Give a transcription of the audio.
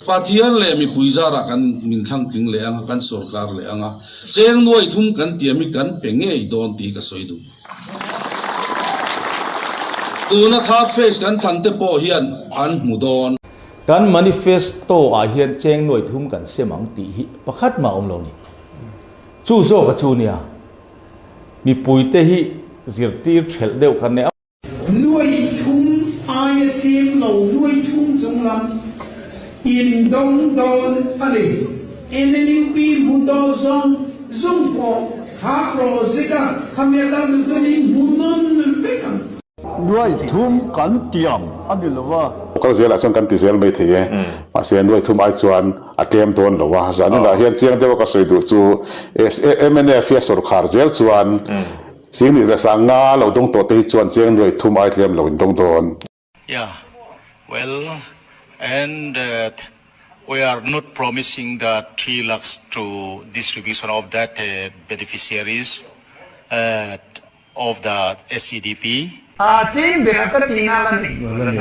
Pathian leh mipui zarah kan min thlang tling leh anga, kan sorkar leh anga, cheng nuai thum kan tiam hi kan pe ngei dawn tih ka sawi duh. Tuna third phase kan thlan te pawh hian an hmu dawn. Kan manifesto ah hian cheng nuai thum kan sem ang tih hi pakhat mah awm lo ni. Chu zawk a chu nia, mipuite hi zirtir thelh deuh kan nei a. Nuai thum aia tlem lo nuai thum chung lam in dawng dawn a ni. NLUP hmu daw zawng zawng pawh kha project a khami a kal duh chuan in hmu nawn vek ang. Nuai thum kan tiam a ni lo a. Kal zelah chuan kan ti zel mai thei e. Mahse nuai thum ai chuan a tlem dawn lo a. Zaninah hian chiang deuha ka sawi duh chu mnf hi a sawrkhar zel chuan Singnih leh Sanga lo dawng tawh te hi chuan chiang nuai thum ai tlem lo in dawng dawn. Yeah, well and we are not promising the 3 lakhs to distribution of that beneficiaries of the SEDP. A tlem berah ka tihna la ni.